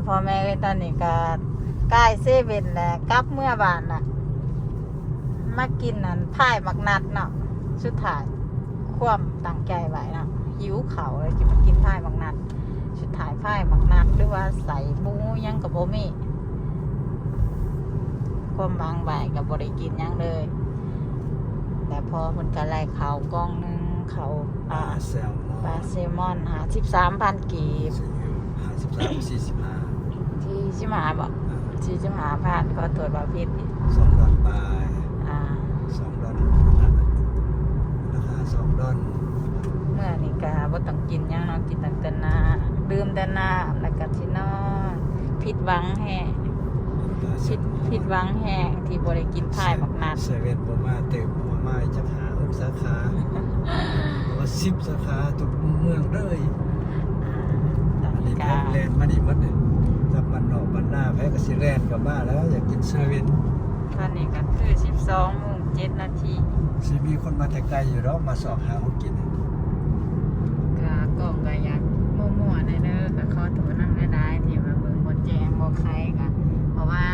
ພໍ່ແມ່ເອີຍ ຕອນນີ້ກໍໃກ້ເຊເວັ່ນແລ້ວ ກັບເມືອບ້ານລະ ມາກິນອັນພາຍໝາກນັດເນາະ. ສຸດທ້າຍຄວາມຕັ້ງໃຈໄວ້ເນາະ ຫິວເຂົ້າເລີຍ ຊິມາກິນພາຍໝາກນັດ. ສຸດທ້າຍພາຍໝາກນັດ ຫຼືວ່າໄສ້ໝູຫຍັງກໍບໍ່ມີ ຄວາມຫວັງໄວ້ກໍບໍ່ໄດ້ກິນຫຍັງເລີຍ. ແຕ່ພໍ່ເພິ່ນກໍໄລ່ເຂົ້າກ່ອງໜຶ່ງ ເຂົ້າ ປາແຊລມອນ ປາແຊລມອນ ຫ້າສິບສາມພັນກີບ ຫ້າສິບສາມ ສີ່ສິບຫ້າ ສີ່ສິບຫ້າບໍ? ອ່າ ສີ່ສິບຫ້າພັນ ຂໍໂທດວ່າຜິດອີກ ສອງດອນປາຍ ອ່າ ສອງດອນ ລາຄາສອງດອນ. ເມື່ອນີ້ກະບໍ່ຕ້ອງກິນຫຍັງເນາະ ກິນຕັ້ງແຕ່ນ້ຳ ດື່ມແຕ່ນ້ຳ ແລ້ວກະຊິນອນ. ຜິດຫວັງແຮງ ຜິດ ຜິດຫວັງແຮງທີ່ບໍ່ໄດ້ກິນພາຍໝາກນັດ. ເຊເວັ່ນບໍ່ມາເຕີມ ບໍ່ມາຈັກຫ້າຫົກສາຂາ ເພາະວ່າສິບສາຂາທຸກເມືອງເລີຍ. ອ່າ ຕອນນີ້ກະ ອັນນີ້ແລ່ນມານີ້ໝົດເດ້ ຈາກບ້ານນອກບ້ານນາ ໃຜກໍຊິແລ່ນເຂົ້າມາແລ້ວ ຢາກກິນເຊເວັ່ນ. ຕອນນີ້ກໍຄືສິບສອງໂມງເຈັດນາທີ ຊິມີຄົນມາແຕ່ໄກຢູ່ດອກ ມາຊອກຫາຂອງກິນ. ກະກ້ອງກະຢາກມົວໆແດ່ເດີ ກະຂໍໂທດນຳຫຼາຍໆ ທີ່ວ່າເບິ່ງບໍ່ແຈ້ງບໍ່ໄຂ ກະເພາະວ່າ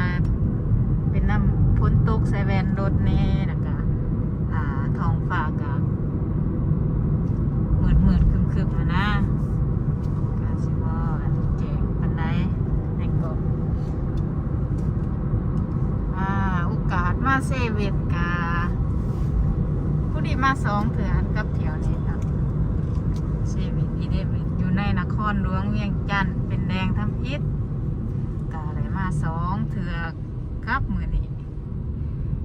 ເປັນນຳຝົນຕົກໃສ່ແວ່ນລົດແດ່ ແລ້ວກະ ອ່າ ທ້ອງຟ້າກະມືດໆຄຶມໆຫັ້ນນະ ກະຊິບໍ່ແຈ້ງປານໃດໃນກ້ອງ. ອ່າ ໂອກາດມາເຊເວັ່ນກະ ຜູ້ນີ້ມາສອງເທື່ອກັບທ່ຽວນີ້ເນາະ ເຊເວັ່ນອີເລເວັ່ນ ຢູ່ໃນນະຄອນຫຼວງວຽງຈັນ ເປັນແຫຼ່ງທຳອິດ ກະໄດ້ມາສອງເທື່ອກັບມື້ນີ້.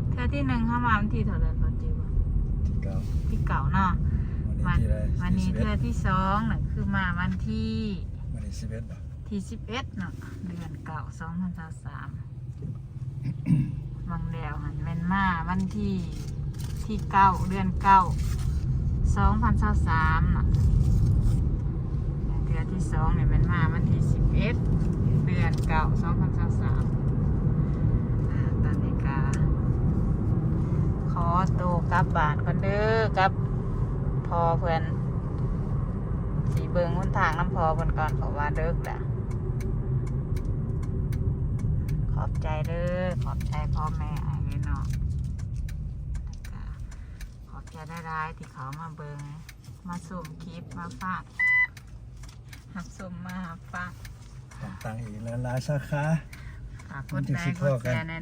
ເທື່ອທີໜຶ່ງເຮົາມາວັນທີເທົ່າໃດ ພໍຈື່ບໍ່? ທີເກົ້າ ທີເກົ້າເນາະ. ວັນນີ້ ວັນນີ້ທີເທົ່າໃດ? ທີສິບເອັດ ເທື່ອທີສອງນະ ຄືມາວັນທີ ວັນທີສິບເອັດບໍ? ທີສິບເອັດເນາະ ເດືອນເກົ້າ ສອງພັນຊາວສາມ. ຫວ່າງແລ້ວຫັ້ນແມ່ນມາວັນທີ ທີເກົ້າ ເດືອນເກົ້າ ສອງພັນຊາວສາມເນາະ. ແລະເທື່ອທີສອງນີ້ແມ່ນມາວັນທີສິບເອັດ ເດືອນເກົ້າ ສອງພັນຊາວສາມ. ອ່າ ຕອນນີ້ກະຂໍໂຕກັບບ້ານກ່ອນເດີ ກັບພໍ່ເພິ່ນ ຊິເບິ່ງຫົນທາງນຳພໍ່ເພິ່ນກ່ອນ ເພາະວ່າເດິກແລ້ວ. ຂອບໃຈເດີ ຂອບໃຈພໍ່ແມ່ອ້າຍເອື້ອຍນ້ອງ ແລ້ວກະຂອບໃຈຫຼາຍໆທີ່ເຂົ້າມາເບິ່ງ ມາຊົມຄລິບ ມາຟັງ ຮັບຊົມ ມາຮັບຟັງ. ຕ້ອງຕັ້ງອີກຫຼາຍໆສາຂາ ຝາກກົດໄລ ກົດແຊແດ່ເດີ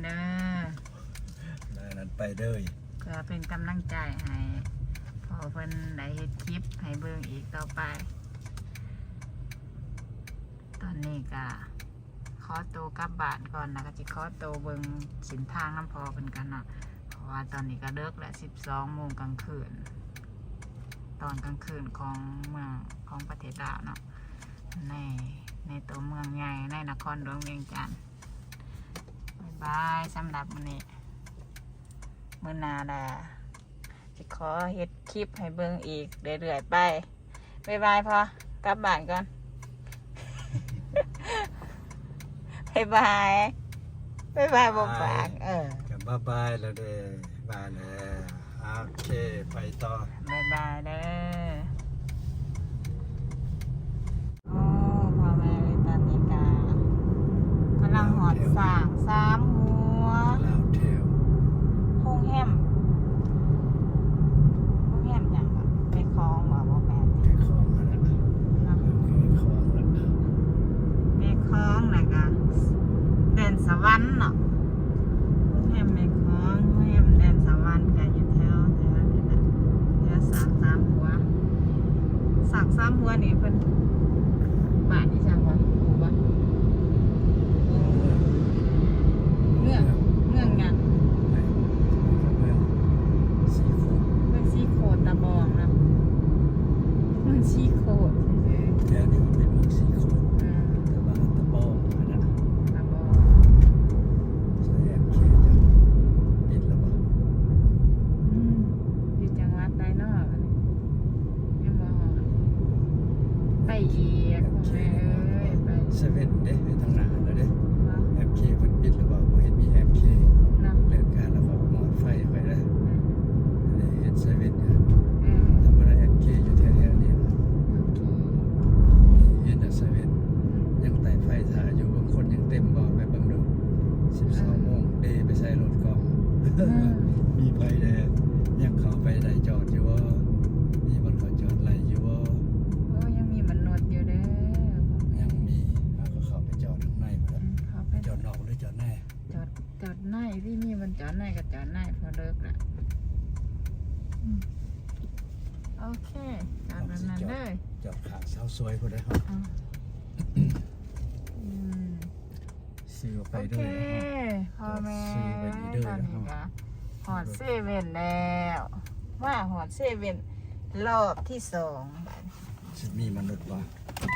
ໄດ້ນັ້ນໄປເລີຍ ເພື່ອເປັນກຳລັງໃຈໃຫ້ພໍ່ເພິ່ນໄດ້ເຮັດຄລິບໃຫ້ເບິ່ງອີກຕໍ່ໄປ. ຕອນນີ້ກະຂໍໂຕກັບບ້ານກ່ອນ ແລ້ວກະຊິຂໍໂຕເບິ່ງເສັ້ນທາງນຳພໍ່ເພິ່ນກ່ອນເນາະ ເພາະວ່າຕອນນີ້ກະເດິກແລ້ວ ສິບສອງໂມງກາງຄືນ ຕອນກາງຄືນຂອງເມືອງ ຂອງປະເທດລາວເນາະ ໃນ ໃນຕົວເມືອງໃຫຍ່ ໃນນະຄອນຫຼວງວຽງຈັນ. ບາຍບາຍ ສຳລັບມື້ນີ້ ມື້ໜ້າລະຊິຂໍເຮັດຄລິບໃຫ້ເບິ່ງອີກເລື້ອຍໆໄປ. ບາຍບາຍພໍ່ ກັບບ້ານກ່ອນ ບາຍບາຍ ບາຍບາຍ ບໍ່ປາກ ເອີ ກະບາຍບາຍແລ້ວເດີ ບາຍແລ້ວ ໂອເຄ ໄປຕໍ່ ບາຍບາຍເດີ. ໂອ້ ພໍ່ແມ່ເອີຍ ຕອນນີ້ກະກຳລັງຮອດສ້າງສາມຫົວ ລາວແຖວ ໂຮງແຮມ ໂຮງແຮມຫຍັງວະ ແມ່ຂອງບໍ? ບໍ່ແມ່ນ ແມ່ຂອງຫັ້ນລະ ເນາະ ແມ່ຂອງລະ ແມ່ຂອງ ແລ້ວກະແດນສະຫວັນເນາະ. ໂຮງແຮມແມ່ຂອງ ໂຮງແຮມແດນສະຫວັນ ກະຢູ່ແຖວ ແຖວນີ້ແຫຼະ ແຖວສ້າງສາມຫົວ. ສ້າງສາມຫົວນີ້ເພິ່ນ ບ້ານອີ່ຫຍັງວະ ຮູ້ບໍ່? ເມືອງ ເມືອງຫຍັງ? ເມືອງສີໂຄດ ເມືອງສີໂຄດຕະບອງເນາະ ເມືອງສີໂຄດຊື່ໆ ແຖວນີ້ມັນເປັນເມືອງສີໂຄດ ເອີ ແຕ່ວ່າຕະບອງຫັ້ນນະ ຕະບອງ ໃສ່ແອັບເຄ ຈັກຕິດແລ້ວບໍ່? ອືມ ຢູ່ຈັງຫວັດໃດເນາະ? ຍັງບໍ່ຮອດ ໄປອີກ ແອັບເຄ ພໍ່ແມ່ເອີຍ ໄປ ເຊເວັ່ນເດ້ ໄປທາງໜ້າຫັ້ນລະເດ້ ບໍ່ ແອັບເຄເພິ່ນປິດແລ້ວບໍ່? ບໍ່ເຫັນມີແອັບເຄ ເນາະ ເລີກງານແລ້ວເຂົາມອດໄຟໄປເດ້ ອືມ ອັນນີ້ເຫັນເຊເວັ່ນຢູ່ ອືມ ທຳມະດາແອັບເຄຢູ່ແຖວໆນີ້ລະ ໂອເຄ ເຫັນແຕ່ເຊເວັ່ນ ອືມ ຍັງໄຕ້ໄຟຖ້າຢູ່ເບິ່ງ. ອືມ ມີໃຜແດ່ ຍັງເຂົ້າໄປໄດ້ຈອດຢູ່ບໍ່? ມີບ່ອນເຂົ້າຈອດໄຫຼຢູ່ບໍ່? ໂອ້ ຍັງມີບ່ອນນວດຢູ່ເດີ. ຍັງມີ ເຮົາກໍເຂົ້າໄປຈອດຂ້າງໃນພຸ້ນແຫຼະ. ອືມ ເຂົ້າໄປ ຈອດນອກຫຼືຈອດໃນ? ຈອດ ຈອດໃນ ທີ່ມີບ່ອນຈອດໃນກໍຈອດໃນ ພໍເລີກລະ. ອືມ ໂອເຄ ຈອດແບບນັ້ນເລີຍ. ຈອດຂ້າງສາວສວຍພຸ້ນເດີ. ອືມ ອືມ ຊື້ໄປເດີ. ໂອເຄ ພໍ່ແມ່ ຕອນນີ້ກໍຮອດເຊເວັ່ນແລ້ວ ມາຮອດເຊເວັ່ນລອບທີສອງ. ຊິມີມະນຸດບໍ່?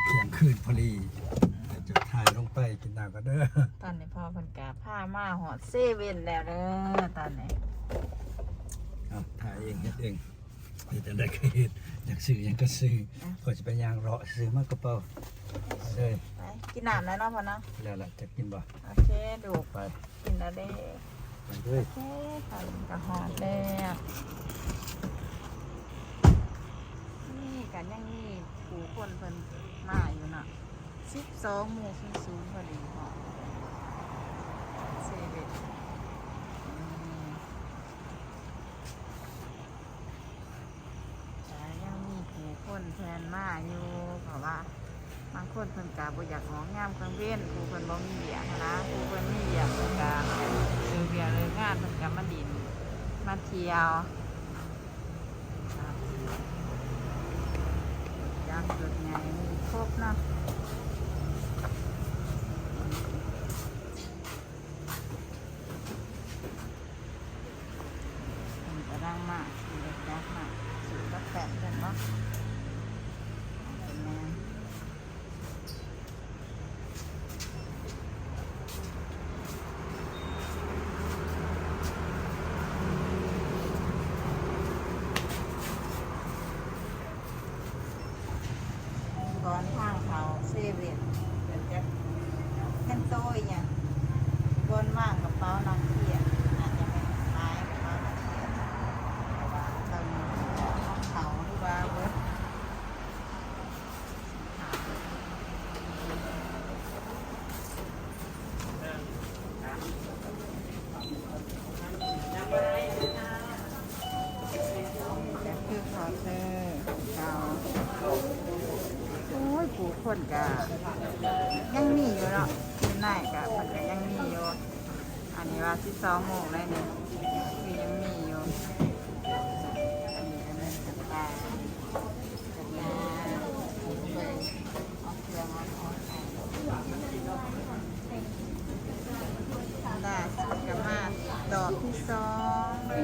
ທ່ຽງຄືນພໍດີ ຈະຖ່າຍລົງໄປກິນນ້ຳກັນເດີ. ຕອນນີ້ພໍ່ເພິ່ນກໍພາມາຮອດເຊເວັ່ນແລ້ວເດີ ຕອນນີ້. ເອົາ ຖ່າຍເອງ ເຮັດເອງ. ເຮັດຈັ່ງໃດກໍເຮັດ ຢາກຊື້ຫຍັງກໍຊື້. ອືມ ຂ້ອຍຊິໄປຍ່າງເລາະຊື້ມາກະເປົາ. ໄປເລີຍ ໄປກິນນ້ຳແລ້ວເນາະພໍ່ເນາະ. ແລ້ວລະ ຈະກິນບໍ່? ໂອເຄ ລູກ ໄປ ກິນແລ້ວເດ້. ໄປເລີຍ ໂອເຄ ໄປ ກະຮອດແລ້ວ. ນີ້ກະຍັງມີຜູ້ຄົນເພິ່ນມາຢູ່ເນາະ ສິບສອງໂມງສູນໆ ພໍດີເນາະ ເຊເວັ່ນ. ອືມ ກໍຍັງມີຜູ້ຄົນເພິ່ນມາຢູ່ ເພາະວ່າບາງຄົນເພິ່ນກໍບໍ່ຢາກອອກຍາມກາງເວັນ ຜູ້ເພິ່ນບໍ່ມີວຽກຫັ້ນນະ. ຜູ້ເພິ່ນມີວຽກເພິ່ນກໍເລີກວຽກເລີກງານ ເພິ່ນກໍມາຫຼິ້ນມາທ່ຽວ. ລົດຈັກລົດໃຫຍ່ມີຄົບເນາະ. ເພິ່ນກຳລັງມາຂີ່ລົດຈັກມາຊື້ກັບແຟນເພິ່ນເນາະ. ເປັນແນວ ກ່ອນທາງເຂົ້າເຊເວັ່ນ ເພິ່ນຈະແມ່ນໂຕອີ່ຫຍັງ ບ່ອນວາງກະເປົານັກຮຽນ ອາດຈະແມ່ນຂາຍກະເປົານັກຮຽນ ເພາະວ່າຕອນນີ້ເຂົາເຂົ້າ ຫຼືວ່າເບິດ. ໂອ້ຍ ຜູ້ຄົນກະຍັງມີຢູ່ເນາະ ຢູ່ໃນກະເພິ່ນກະຍັງມີຢູ່. ອັນນີ້ວ່າສິບສອງໂມງແລ້ວນີ້ ຄືຍັງມີຢູ່. ອັນນີ້ກະແມ່ນກະຕ່າຍ ກະມາເອົາເຄື່ອງມາຂາຍ. ລ່າສຸດກະມາລອບທີສອງເດີ.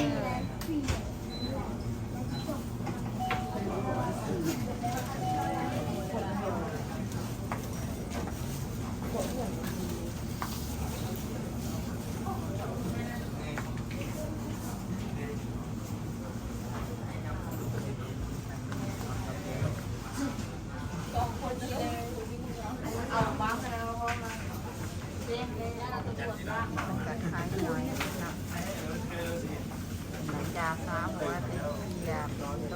ເພິ່ນກະຂາຍໜ້ອຍເນາະ ລະຈາສາມຮ້ອຍ ເປັນເກຍ ເປັນໂຕ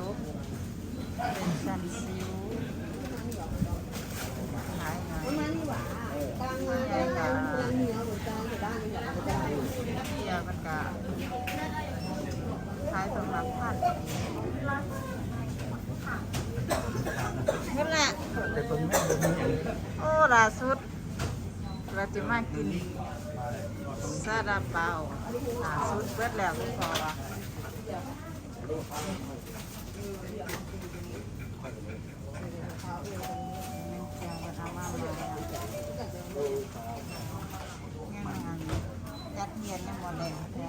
ເປັນຊັນຊິວ ຂາຍໜ້ອຍ ເກຍກະ ເກຍມັນກະຂາຍໂຕລະພັນ ເບິດລະ ໂອ້ ລ່າສຸດ ວ່າຈະມາກິນຊາລາເປົາ ລ່າສຸດເບິດແລ້ວ ຄືພໍວ່າ ຍັງອັນຈັດຮຽນຍັງບໍ່ແລ້ວເທື່ອ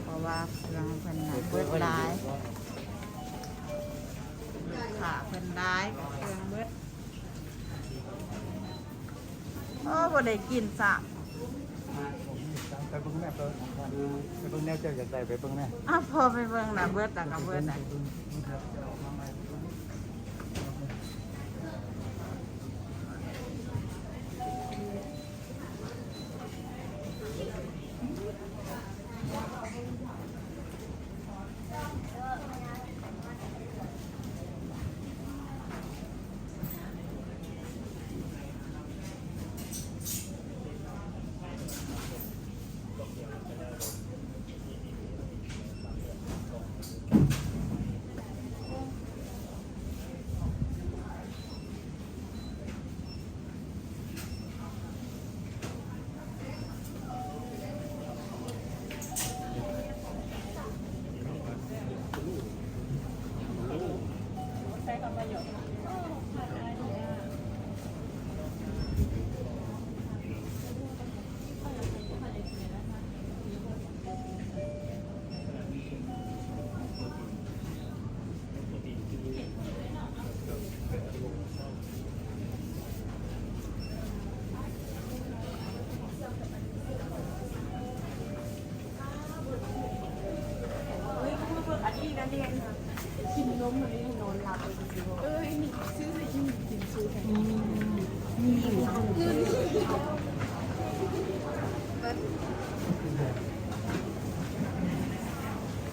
ເພາະວ່າເຄື່ອງເພິ່ນນະເບິດຫຼາຍ ລູກຄ້າເພິ່ນຫຼາຍ ເຄື່ອງເບິດ. ໂອ້ ບໍ່ໄດ້ກິນຊ້ຳ. ໄປເບິ່ງແມ່ ໄປເບິ່ງແນວເຈົ້າຢາກໄດ້ ໄປເບິ່ງແມ່. ອ້າວ ພໍໄປເບິ່ງນະ ເບິດລະກະເບິດນະ. ເ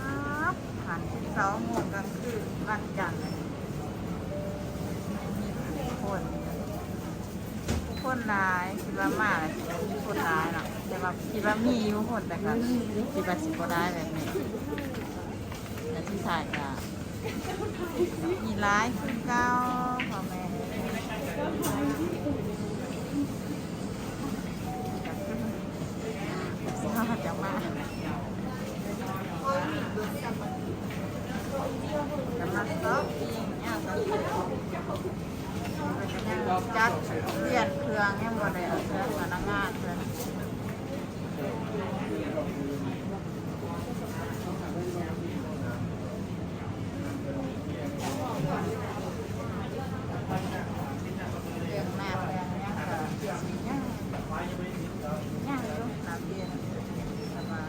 ອາບ ຫັນສອງໂມງກາງຄືນວັນຈັນ ຄົນ ຄົນຫຼາຍ ຄິດວ່າມາແລ້ວຊິບໍ່ມີຄົນຫຼາຍເນາະ ແຕ່ວ່າຄິດວ່າມີຢູ່ຄົນ ແຕ່ກໍຄິດວ່າຊິບໍ່ຫຼາຍແບບນີ້ ແຕ່ສຸດທ້າຍກໍມີຫຼາຍຄືເກົ່າ ພໍ່ແມ່ ຈະມາ ຈະມາຊອບປີ້ງຫຍັງກໍ ຍັງຈັດລຽນເຄື່ອງ ຍັງບໍ່ໄດ້ເອົາເຄື່ອງພະນັກງານເພິ່ນ ເລື່ອງນ້ຳເລື່ອງຫຍັງກໍຍັງ ຍັງຢູ່ ນ້ຳເຢັນ ແຕ່ວ່າ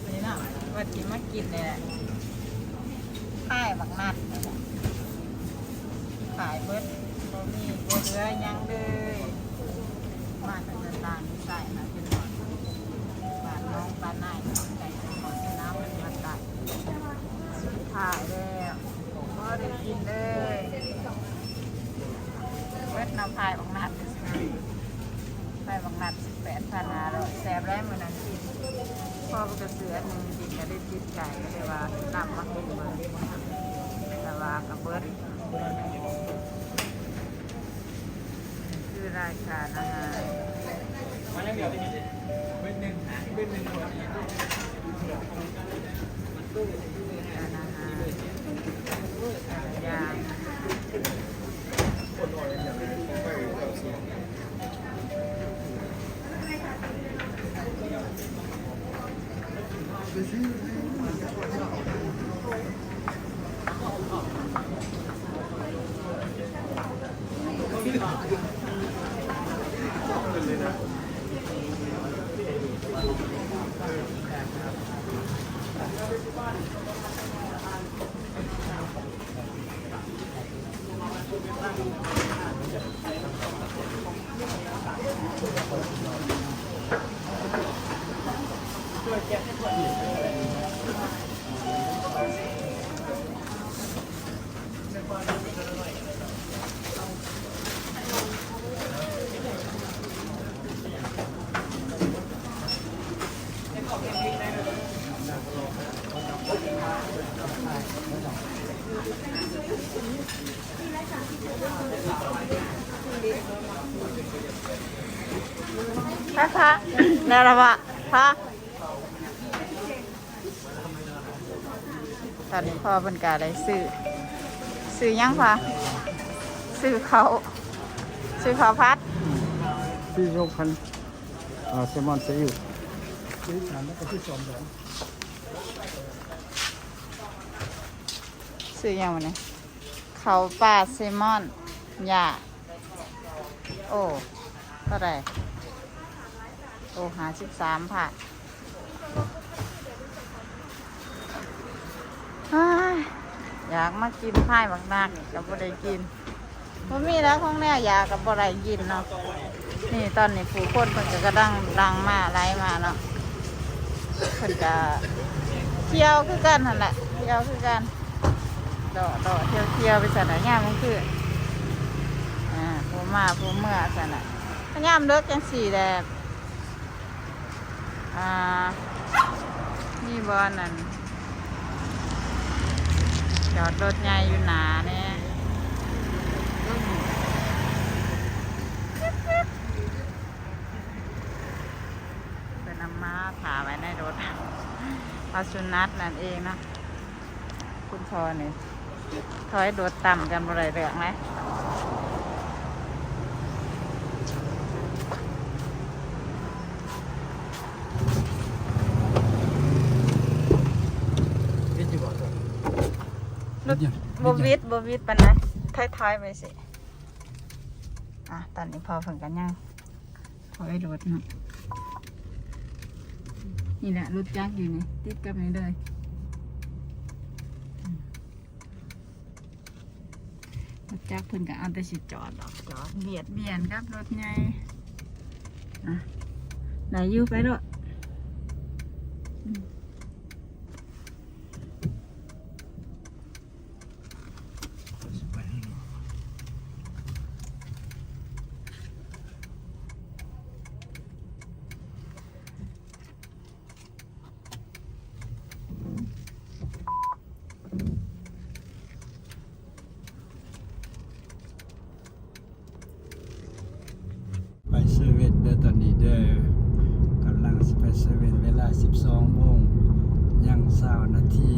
ນີ້ເນາະ ວ່າຊິມາກິນນີ້ແຫຼະ ຂາຍບັກນັດນີ້ແຫຼະ ຂາຍເບິດ ບໍ່ມີ ບໍ່ເຫຼືອຫຍັງເລີຍ ມາແຕ່ຕ່າງຊາຍນະ ເປັນບ້ານນ້ອງບ້ານນາຍ ໃກ້ຮອດສະໜາມປະຕິບັດການ ສຸດທ້າຍແລ້ວ ບໍ່ໄດ້ກິນເລີຍ ເບິດເນາະ ຂາຍບັກນັດ ຂາຍບັກນັດ ແປດພັນຫ້າຮ້ອຍ ແຊບຫຼາຍມື້ນັ້ນກິນ ພໍເພິ່ນກໍຊື້ອັນໜຶ່ງກິນກໍໄດ້ຕິດໃຈ ກໍເລີຍວ່ານຳມາກິນເບິ່ງ ແຕ່ວ່າກໍເບິດ ຄືລາຍການອາຫານ ເປັນໜຶ່ງ ເປັນໜຶ່ງ ພະ ພະ ແລ້ວລະວະ ພະ. ຕອນນີ້ພໍ່ເພິ່ນກະໄດ້ຊື້ ຊື້ຫຍັງພະ? ຊື້ເຂົ້າ ຊື້ເຂົ້າຜັດ ສີ່ສິບຫົກພັນ ອ່າ ແຊລມອນຊີອິ້ວ ຊື້ຫຍັງວະນີ້? ເຂົ້າປ່າເຊມອນ ຫຍ້າ ໂອ້ ເທົ່າໃດ? ໂອ້ ຫ້າສິບສາມບາດ. ອ້າຍ ຢາກມາກິນພາຍບັກນັກກໍບໍ່ໄດ້ກິນ. ບໍ່ມີແລ້ວ ຂອງແນວຢາກກໍບໍ່ໄດ້ກິນເນາະ. ນີ້ຕອນນີ້ຜູ້ຄົນເພິ່ນກໍກຳລັງຫຼັ່ງມາ ໄຫຼມາເນາະ. ເພິ່ນກໍທ່ຽວຄືກັນຫັ້ນແຫຼະ ທ່ຽວຄືກັນ ເລາະໆທ່ຽວໆໄປຊັ້ນແຫຼະ ຍາມກາງຄືນ. ອ່າ ຜູ້ມາຜູ້ເມືອຊັ້ນແຫຼະ ຍາມເດິກຈັ່ງຊີ້ແຫຼະ. ອ່າ ມີບ່ອນນັ້ນ ຈອດລົດໃຫຍ່ຢູ່ໜ້າແດ່. ເພິ່ນນຳມາຖ້າໄວ້ໃນລົດ ພາສຸນັດນັ້ນເອງເນາະ. ຄຸນພໍ່ນີ້ຖອຍລົດຕຳກັນບໍ່ໄດ້ເລື່ອງເລີຍ. ວິດຢູ່ບໍ່? ລົດ ວິດຢູ່ ບໍ່ວິດ ບໍ່ວິດປານໃດ ຖອຍໆໄປຊິ. ອ່ະ ຕອນນີ້ພໍ່ເພິ່ນກໍຍັງ ຖອຍລົດເນາະ. ນີ້ແຫຼະ ລົດຈັກຢູ່ນີ້ ຕິດກັບນີ້ເລີຍ. ລົດຈັກເພິ່ນກໍເອົາແຕ່ຊິຈອດດອກ ຈອດບຽດບຽນກັບລົດໃຫຍ່. ອ່ະ ໄດ້ຢູ່ ໄປໂລດ. ໄປເຊເວັ່ນເດີຕອນນີ້ເດີ ກຳລັງຊິໄປເຊເວັ່ນ ເວລາສິບສອງໂມງຍັງຊາວນາທີ.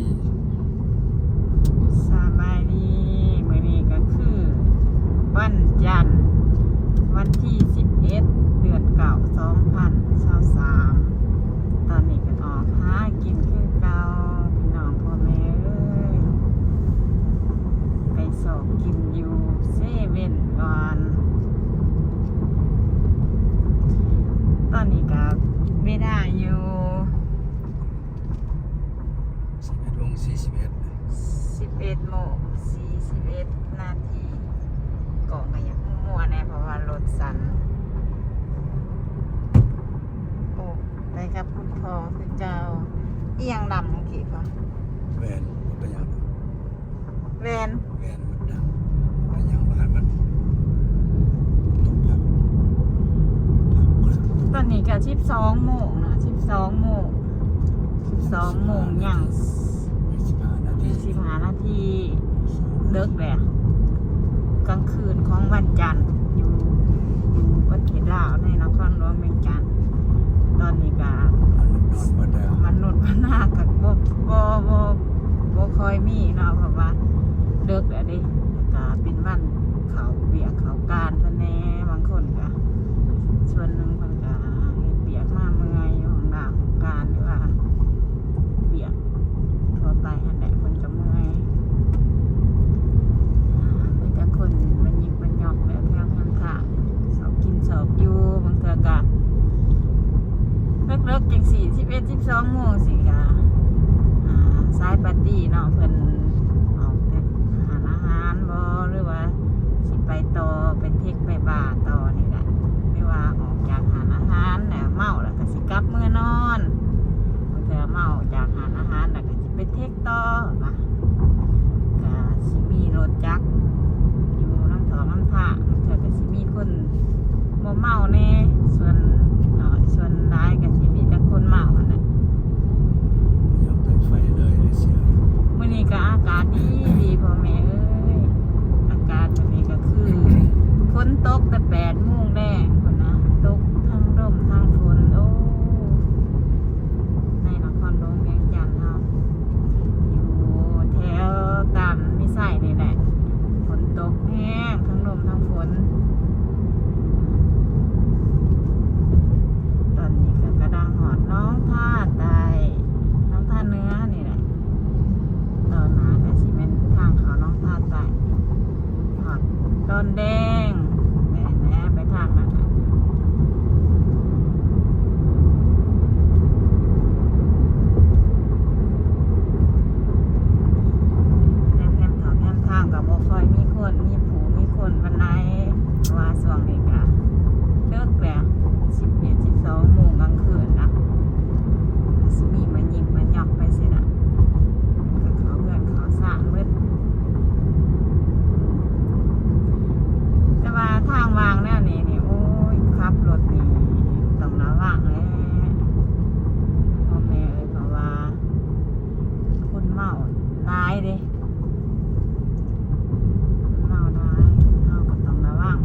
ສະບາຍດີ ມື້ນີ້ກໍຄືວັນຈັນ ວັນທີສິບເອັດ ເດືອນເກົ້າ ສອງພັນຊາວສາມ. ຕອນນີ້ກໍອອກຫາກິນຄືເກົ່າ ພີ່ນ້ອງພໍ່ແມ່ເອີຍ ໄປຊອກກິນຢູ່ເຊເວັ່ນກ່ອນ. ຕອນນີ້ກໍເວລາຢູ່ ສິບເອັດໂມງສີ່ສິບເອັດ ສິບເອັດໂມງສີ່ສິບເອັດນາທີ. ກ້ອງກໍຢາກມົວໆແດ່ ເພາະວ່າລົດສັ່ນ. ໂອ້ ໄປກັບຄຸນພໍ່ຄືເກົ່າ. ອີ່ຫຍັງດຳເມື່ອກີ້ພໍ່? ແວ່ນ ບໍ່ເປັນຫຍັງ. ແວ່ນ ແວ່ນມັນດຳ ໄປຫຍັງວ່າໃຫ້ມັນຕົກພັກ ພັກ. ຕອນນີ້ກໍສິບສອງໂມງເນາະ ສິບສອງໂມງ ສິບສອງໂມງຍັງ ສິບຫ້ານາທີ ສິບຫ້ານາທີ. ເດິກແຫຼະ ກາງຄືນຂອງວັນຈັນ ຢູ່ ຢູ່ປະເທດລາວ ໃນນະຄອນຫຼວງວຽງຈັນ. ຕອນນີ້ກໍມະນຸດນອນໝົດແລ້ວ ມະນຸດມະນາກໍບໍ່ ບໍ່ ບໍ່ ບໍ່ຄ່ອຍມີເນາະ ເພາະວ່າເດິກແລ້ວເດ້. ແລ້ວກໍເປັນວັນເຂົ້າວຽກເຂົ້າການເພິ່ນແດ່ ບາງຄົນກໍ ສ່ວນໜຶ່ງເພິ່ນກໍເຮັດວຽກມາເມື່ອຍ ຢູ່ຫ້ອງໜ້າຫ້ອງການ ຫຼືວ່າວຽກທົ່ວໄປຫັ້ນແຫຼະ ເພິ່ນກໍເມື່ອຍ. ອ່າ ມີແຕ່ຄົນມາຍິກມາຫຍອກແຫຼະ ແຖວແຄມທາງ ຊອກກິນຊອກຢູ່ ບາງເທື່ອກໍເລິກໆ ຈັ່ງຊີ້ ສິບເອັດ ສິບສອງໂມງຊີ້ກໍ ອ່າ ສາຍປາຕີ້ເນາະ ເພິ່ນອອກແຕ່ຮ້ານອາຫານບໍ ຫຼືວ່າຊິໄປຕໍ່ ໄປເທັກໄປບາຕໍ່ນີ້ແຫຼະ ຫຼືວ່າອອກຈາກຮ້ານອາຫານແລ້ວເມົາແລ້ວກໍຊິກັບເມືອນອນ. ບາງເທື່ອເມົາຈາກຮ້ານອາຫານແລ້ວກໍຊິໄປເທັກ ຕໍ່ວ່າ ກະຊິມີລົດຈັກຢູ່ນຳທ້ອງນຳທາງ ເທື່ອກະຊິມີຄົນບໍ່ເມົາແດ່ ສ່ວນໜ້ອຍສ່ວນຫຼາຍກະຊິມີແຕ່ຄົນເມົາຫັ້ນແຫຼະ. ຍອມເປີດໄຟເລີຍ ມື້ນີ້ກະອາກາດດີໆ ພໍ່ແມ່ເອີຍ ອາກາດມື້ນີ້ກະຄືຝົນຕົກແຕ່ແປດໂມງແລງພຸ້ນນະ ຕົກທັງລົມທັງຝົນ ໂອ້ ໃນນະຄອນຫຼວງວຽງຈັນເຮົາ ຢູ່ແຖວຕາມມີໄຊນີ້ແຫຼະ ຝົນຕົກແຮງ ທັງລົມທັງຝົນ. ຕອນນີ້ກໍກຳລັງຮອດໜອງທ່າໃຕ້ ໜອງທ່າເໜືອນີ້ແຫຼະ ຕໍ່ໜ້າກໍຊິແມ່ນທາງເຂົ້າໜອງທ່າໃຕ້. ນ້ຳແດງ ແມ່ນແຫຼະ ໄປທາງນັ້ນ ແຄມທາງ ແຄມທາງກໍບໍ່ຄ່ອຍມີຄົນ ມີຜູ້ມີຄົນປານໃດ ເພາະວ່າຊ່ວງນີ້ກໍເດິກແລ້ວ ສິບເອັດ ສິບສອງໂມງກາງຄືນນະ ຊິມີມາຍິກມາຫຍັກໄປຊີ້ນະ ກໍເຂົ້າເຮືອນເຂົ້າຊານໝົດ. ແຕ່ວ່າທາງວ່າງແນວນີ້ນີ້ ໂອ້ຍ ຂັບລົດນີ້ຕ້ອງລະວັງແຫຼະ ພໍ່ແມ່ເອີຍ ເພາະວ່າຄົນເມົາຫຼາຍເດ້ ຄົນເມົາຫຼາຍ ເຮົາກໍຕ້ອງລະວັງ.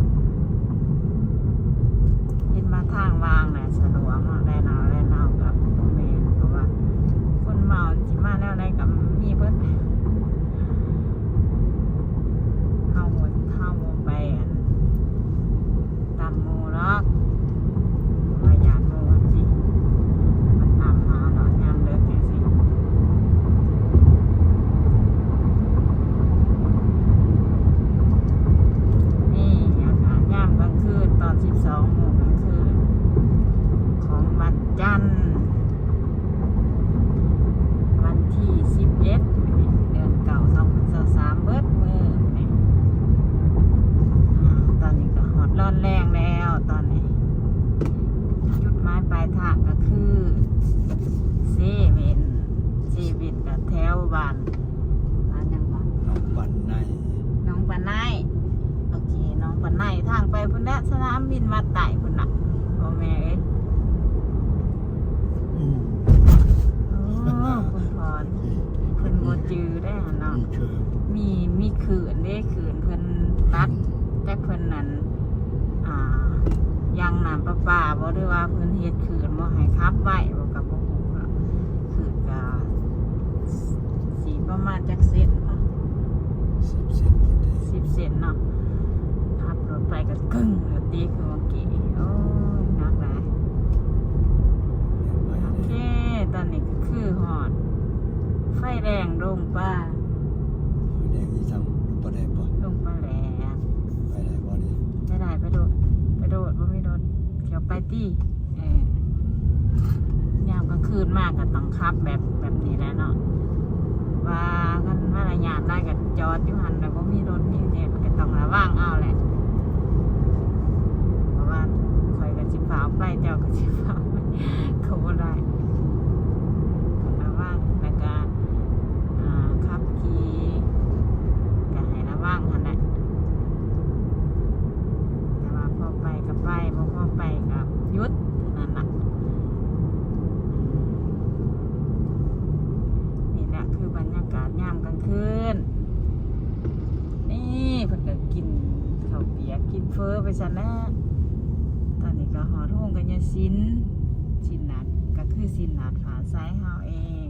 ເຫັນວ່າທາງວ່າງນະສະດວກເນາະ ແລ່ນເອົາ ແລ່ນເອົາກໍບໍ່ແມ່ນ ເພາະວ່າຄົນເມົາຊິມາແນວໃດກໍມີເບິດ. ເຮົາ ເຮົາບໍ່ໄປອັນ ຕຳໝູ່ດອກ ວ່າຢ້ານໝູ່ຊິມາຕຳເຮົາເນາະ ຍາມເລິກຈັ່ງຊີ້. ນີ້ອາກາດຍາມກາງຄືນ ຕອນສິບສອງໂມງກາງຄືນຂອງວັນຈັນ ວັນທີສິບເອັດ ເດືອນເກົ້າ ສອງພັນຊາວສາມ ເບິດມື້ນີ້. ອາ ຕອນນີ້ກໍຮອດລອນແລງແລ້ວ ຕອນນີ້ຈຸດໝາຍປາຍທາງກໍຄືເຊເວັນ ເຊເວັນກໍແຖວບ້ານ ບ້ານຫຍັງວະ? ໜອງປານໃນ ໜອງປານໃນ ໂອເຄ ໜອງປານໃນ ທາງໄປພຸ້ນແຫຼະ ສະໜາມບິນວັດໃຕ້ພຸ້ນນະ ພໍ່ແມ່ເອີຍ. ອືມ ໂອ້ ຄຸນພອນ ເພິ່ນບໍ່ຈື່ໄດ້ຫັ້ນເນາະ ມີ ມີຄື້ນເດ້ ຄື້ນເພິ່ນຕັດ ອືມ ຈັກເພິ່ນນັ້ນ ອ່າ ຍັງນ້ຳປະປາບໍ່ ຫຼືວ່າເພິ່ນເຮັດຄື້ນບໍ່ໃຫ້ຂັບໄວບໍ່ ກໍບໍ່ຮູ້ເນາະ. ຄືກະຊິປະມານຈັກເຊັນວະ? ສິບເຊັນພຸ້ນເດ ສິບເຊັນເນາະ. ຂັບລົດໄປກໍກຶ້ງໂລດຕິ ຄືວ່າເກ ໂອ້ຍ ໜັກຫຼາຍ. ໂອເຄ ຕອນນີ້ກໍຄືຮອດໄຟແດງດົງປາ ໄຟແດງອີ່ສັງ ດົງປາແດກບໍ່? ດົງປາແດກ. ໄປໄດ້ບໍ່ນີ້? ໄປໄດ້ ໄປໂລດ ໄປໂລດ ບໍ່ມີລົດ ຂຽວໄປຕິ. ເອີ ຍາມກາງຄືນມາກໍຕ້ອງຂັບແບບ ແບບນີ້ແຫຼະເນາະ ວ່າຄັນມາລະຍາດໄດ້ກໍຈອດຢູ່ຫັ້ນແຫຼະ ບໍ່ມີລົດມີຫຍັງກໍຕ້ອງລະວັງເອົາແຫຼະ ເພາະວ່າຂ້ອຍກໍຊິຟ້າວໄປ ເຈົ້າກໍຊິຟ້າວໄປ ກໍບໍ່ໄດ້ ຕ້ອງລະວັງ ແລ້ວກໍ ອ່າ ຂັບຂີ່ກໍໃຫ້ລະວັງຫັ້ນແຫຼະ. ແຕ່ວ່າພໍໄປກໍໄປ ບໍ່ພໍໄປກໍຢຸດ ເທົ່ານັ້ນລະ. ນີ້ແຫຼະຄືບັນຍາກາດຍາມກາງຄືນ. ນີ້ເພິ່ນກໍກິນເຂົ້າປຽກ ກິນເຝີໄປຊັ້ນແຫຼະ. ຕອນນີ້ກໍຮອດໂຮງກະຍາສິນ ສິນນາດ ກໍຄືສິນນາດຟ້າໃສເຮົາເອງ.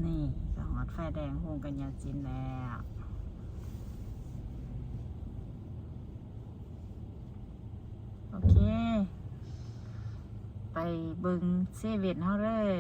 ນີ້ກໍຮອດໄຟແດງໂຮງກະຍາສິນແລ້ວ. ໂອເຄ ໄປເບິ່ງເຊເວັນເຮົາເລີຍ.